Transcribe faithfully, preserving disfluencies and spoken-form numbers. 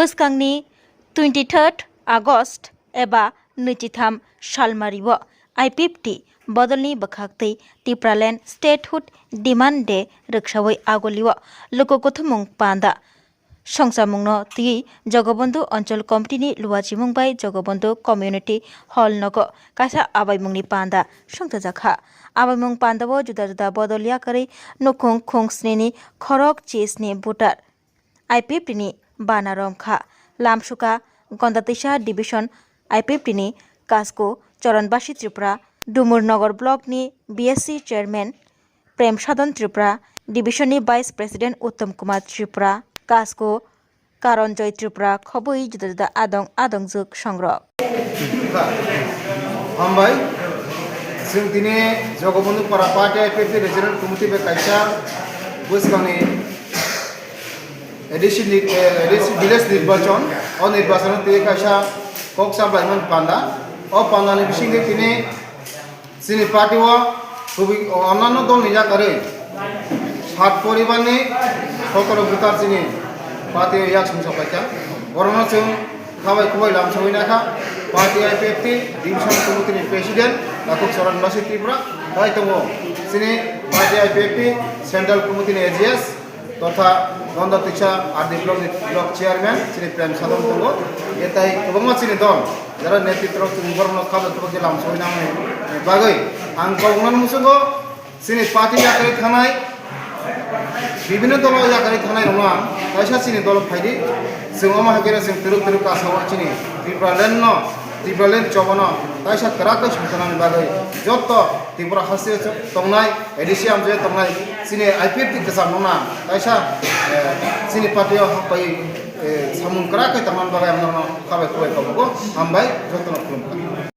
Bwskangni twenty third August eba nwichitham salmario I P F T bodolni bwkhaktwi Tipraland Statehood Demand Day rwksawi agulio luku kuthumung panda songchamungno twiwi Jogobondhu Anchal Committee ni luachimung bai Jogobondhu Community Hall nogo kaisa abaimungni panda songchajakha. Abaimung pandao juda juda bodol yakarwi nukhung khung snini khorok chisni voter I P F T ni bana romkha. Lamsuka Gondatisa Division I P F T ni Kasko Charanbasi Tripura, Dumur Nagar Block ni B S C Chairman Prem Sadhan Tripura, Division ni Vice President Uttam Kumar Tripura, Kasko Karanjoy Tripura, khobwi juda juda adong adongjwk songrok. Hambai, chwng tini Jogobondhu Para Party I P F T Regional Committee bai kaisa bwskangni A D C ni, eh, A D C village nirbachon, o nirbachon twi kaisa kok chaplaimani panda. O pandani bisingtwi tini chini party o kubui onano dolni yakarwi sat poribarni sotoro voter chini party o yak sumsok paikha. Borokno chwng khabai kubai lamsogwi nakha. Party I P F T Division Committee ni President Takhuk Charan Basi Tripura bai tongo. Chini Party I P F T Central Committee ni A G S totha Gonda Tisa R D Block ni Block Chairman chini Prem Sadhan tongo. Etai kwbangma chini dol jara netritro chini borokno khabai kubai khe lamsogwi nangmani bagwi ang kok nang muchungo. Chini party yakarwi thangnai, bibhinno dolo yakarwi thangnai rokno ang kaisa chini dolo phaidi, chwng omo hai khe chwng twrwk twrwk kasao chini Tipraland no, Tipraland chobono kaisa kwrak khe songkhanani bagwi jotto Tripura haste tongnai, A D C amjai tongnai chini I P F T kwcham no na kaisa, eh, chini party o hapai, eh, samung kwrak khe tongmani bagwi ang norokno khabai khubai khabugo, hambai jottono khulumkha.